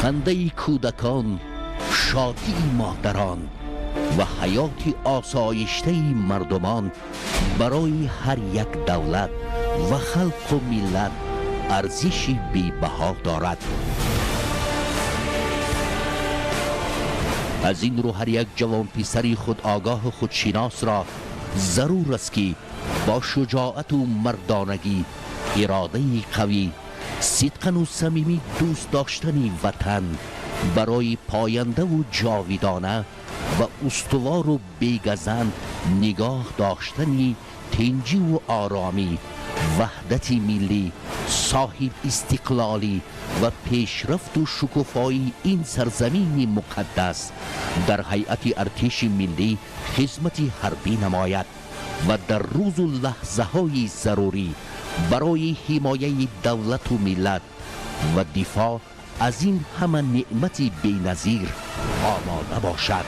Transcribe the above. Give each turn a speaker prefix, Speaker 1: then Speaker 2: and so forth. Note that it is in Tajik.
Speaker 1: Хандаи кӯдакон, шодии модарон ва ҳаёти осоиштаи мардумон барои ҳар як давлат ва халқу миллат арзиши бебаҳо дорад. Аз ин рӯ ҳар як ҷавонписари худогоҳу худшиносро зарур аст, ки бо шуҷоату мардонагӣ, иродаи қавӣ, сидқану самимӣ дӯст доштани ватан барои пояндаву ҷовидона ва устувору бегазанд нигоҳ доштани тинҷиву оромӣ, ваҳдати миллӣ, соҳиб истиқлолӣ ва пешрафту шукуфоии ин сарзамини муқаддас дар ҳайати артиши миллӣ хизмати ҳарбӣ намояд ва дар рӯзу лаҳзаҳои зарурӣ барои ҳимояи давлату миллат ва дифоъ аз ин ҳама неъмати беназир омода бошад.